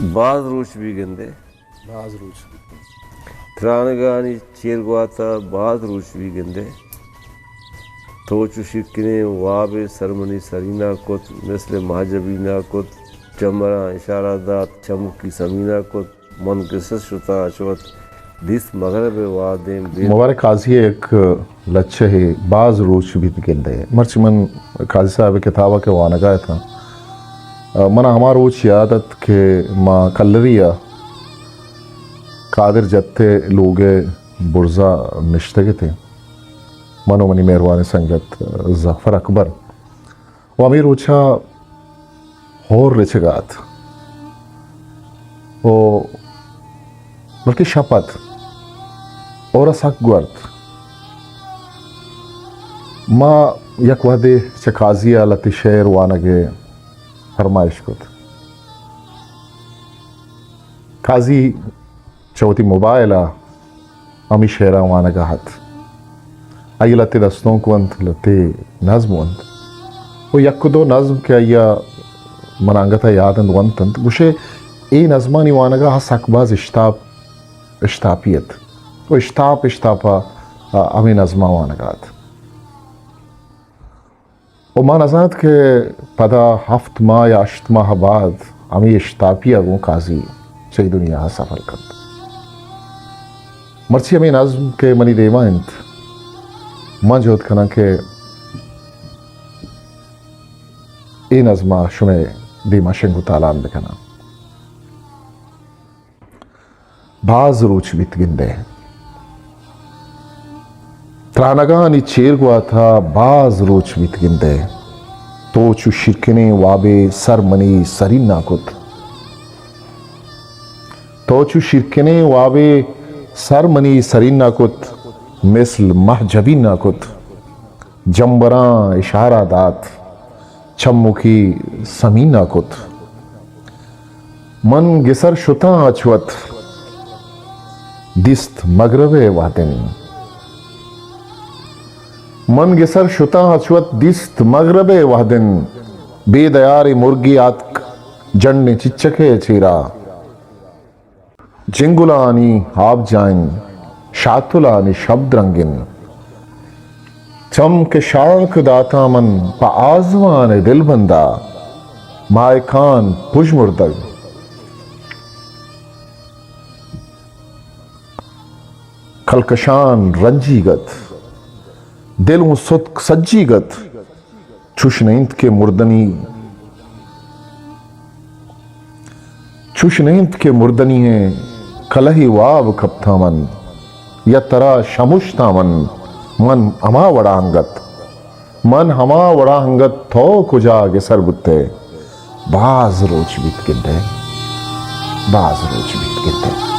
باز روچ بی گندے۔ باز روچ۔ ترانگانی چیر گواتا باز روچ بی گندے۔ تو چو شیرکنیں وابے سر منی سرینا کت، مثل ماہ جبینا کت، چمراں اشارہ دات، چمکی سمینا کت، من گسر شتاں اچ وت دیست مغرب ءِ وہدیں بے۔ مبارک قاضی ءِ یک لچہ ءَ باز روچ بیت گندے۔ مرچی من قاضی صاحب ءِ کتاب ءَ کہ وانگ ءَ اتاں، من ءَ ہما روچ یات ات کہ ما کلری ءَ قادر جت ءِ لوگ ءِ برز ءَ نشتگ اتیں، من ءُ منی مہروانیں سنگت ظفر اکبر۔ ءُ ہمے روچ ءَ ہور رچگ ءَ ات ءُ بلکہ شپ ات، ہور ءَ سک گورت۔ ما یک وہدے چہ قاضی ءَ لہتے شعر وانگ ءِ فرمائش کت۔ قاضی چہ وتی موبائل ءَ ہمے شعراں وانگ ءَ ات۔ آئی ءَ لہتے دستونک ونت، لہتے نظم ونت۔ ءُ یک دو نظم کہ آئی ءَ من انگت ءَ یات انت، ونت انت، گوشے اے نظمانی وانگ ءَ سک باز اشتاپ، اشتاپی ات۔ ءُ اشتاپ، اشتاپ ءَ ہمے نظماں وانگ ءَ ات۔ ءُ ما نزانت کہ پدا ہفت ماہ یا ہشت ماہ بعد ہمے اشتاپی ءَ گوں قاضی چہ اے دنیا ءَ سفر کنت۔ مرچی ہمے نظم کہ منی دیما انت، من جہد کناں کہ اے نظم ءَ شمئے دیما شنگ ءُ تالان بکناں۔ باز روچ بیت گندئے۔ ترانگانی چیر گوات ءَ باز روچ بیت گندئے۔ تو چو شیرکنیں وابے سر منی سرین ءَ کت۔ تو چو شیرکنیں وابے سر منی سرین ءَ کت، مثل مہ جبین ءَ کت۔ جمبراں اشارہ دات، چمکی سمین ءَ کت۔ من گسر شتاں اچ وت دیست مغرب ءِ وہدن۔ من گسر شتاں اچ وت دیست مغرب ءِ وہدن۔ بے دیاریں مرگے آتک جنڈیں چچک ءِ چیرا۔ جنگلانی آبجاہ انت، شاتلانی شبدرنگ انت۔ چم کہ شانک داتاں من پہ آزمان ءِ دلبند ءَ، ماہکان پژمردگ۔ کلکشان رنجیگ ات، دل اوں ستک سجیگ ات۔ چوش نہ انت کہ مردنی، چوش نہ انت کہ مردنی ءِ کلہے واب کپتاں من، یا ترا شمشتاں من، من ہما وڑا انگت، من ہما وڑا انگت تو کجا گسر بوتئے؟ باز روچ بیت گندئے، باز روچ بیت گندئے۔